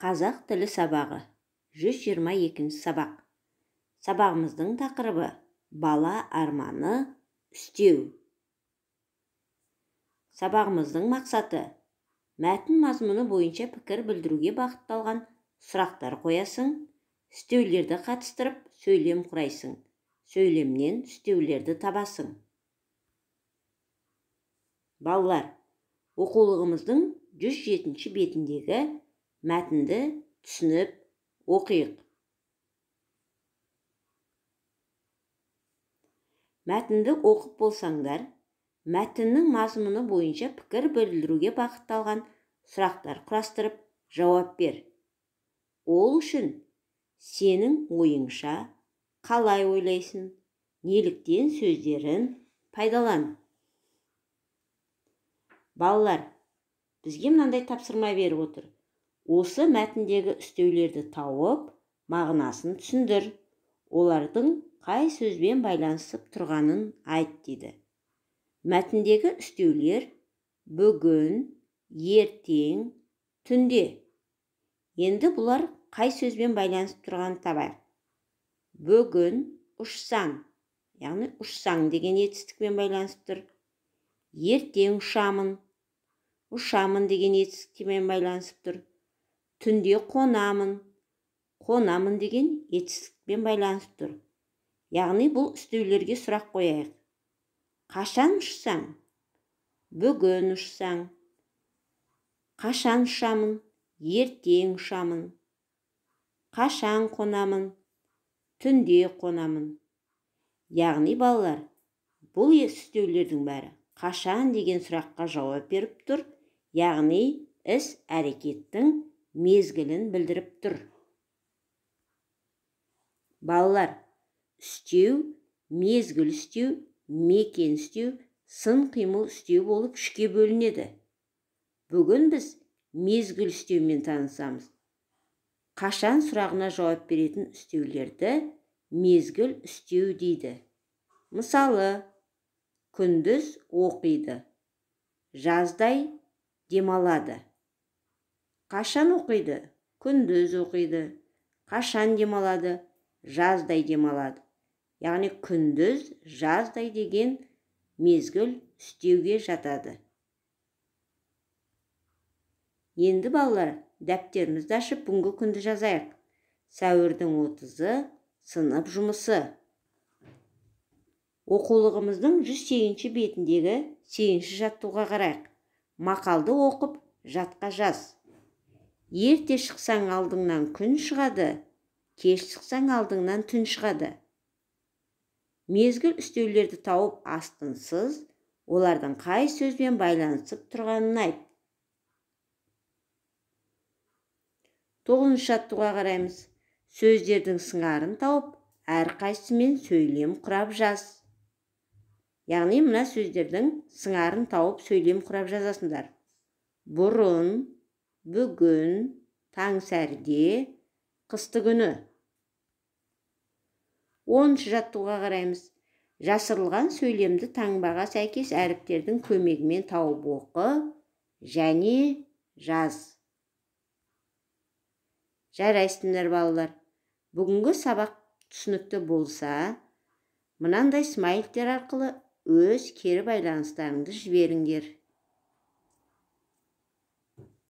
Қазақ тілі сабағы 122 сабақ. Сабағымыздың тақырыбы бала арманы үстеу. Сабағымыздың мақсаты мәтін мазмұны бойынша пікір білдіруге бағытталған сұрақтар қоясың, үстеулерді қатыстырып сөйлем құрайсың, сөйлемнен үстеулерді табасың. Балалар, оқулығымыздың 107 бетіндегі мәтінді түсініп оқиық. Мәтінді оқып болсаңдар, мәтіннің мазмұны бойынша пікір білдіруге бағытталған сұрақтар құрастырып жауап бер. Ол үшін сенің ойыңша қалай ойлайсың, неліктен сөздерін пайдалан. Балалар, бізге мынандай тапсырма беріп отыр. Осы мәтіндегі үстеулерді тауып, мағынасын түсіндір. Олардың қай сөзбен байланысып тұрғанын айт дейді. Мәтіндегі үстеулер бүгін, ертең, түнде. Енді бұлар қай сөзбен байланысып тұрғанын табайық. Бүгін ұшсаң, яғни ұшсаң деген етістікпен байланысып тұр. Ертең ұшамын, ұшамын деген етістікпен байланысып тұр. Түнде қонамын, қонамын деген етістікпен байланысып тұр. Яғни бұл үстеулерге сұрақ қояйық. Қашан ұшсаң? Бүгін ұшсаң. Қашан ұшамын? Ертең ұшамын. Қашан қонамын? Түнде қонамын. Яғни балалар, бұл үстеулердің бәрі қашан деген сұраққа жауап беріп тұр, яғни іс әрекеттің мезгілін білдіріп тұр. Балалар, үстеу, мезгіл үстеу, мекен үстеу, сын қимыл үстеу болып үшке бөлінеді. Бүгін біз мезгіл үстеумен танысамыз. Қашан сұрағына жауап беретін үстеулерді мезгіл үстеу дейді. Мысалы, күндіз оқиды, жаздай демалады. Қашан оқиды? Күндіз оқиды. Қашан демалады? Жаздай демалады. Яғни күндіз, жаздай деген мезгіл үстеуге жатады. Енді балалар, дәптерімізді ашып бүгінгі күнді жазайық. Сәуірдің 30-ы сынып жұмысы. Оқулығымыздың 108 бетіндегі 8 жаттығуға қарайық. Мақалды оқып, жатқа жаз. Ерте шықсаң алдыңнан күн шығады, кеш шықсаң алдыңнан түн шығады. Мезгіл үстеулерді тауып астынсыз, олардың қай сөзбен байланысып тұрғанын айт. 9 жаттығуға қараймыз. Сөздердің сыңарын тауып, әрқайсысымен сөйлем құрап жаз. Яғни мына сөздердің сыңарын тауып сөйлем құрап жазасыңдар. Бұрын, бүгін, таңсәріде, қысты күні. 10 жаттығуға қараймыз. Жасырылған сөйлемді таңбаға сәйкес әріптердің көмегімен тауып оқы және жаз. Жарайсыңдар балалар. Бүгінгі сабақ түсінікті болса, мынандай смайликтер арқылы өз кері байланыстарыңды жіберіңдер.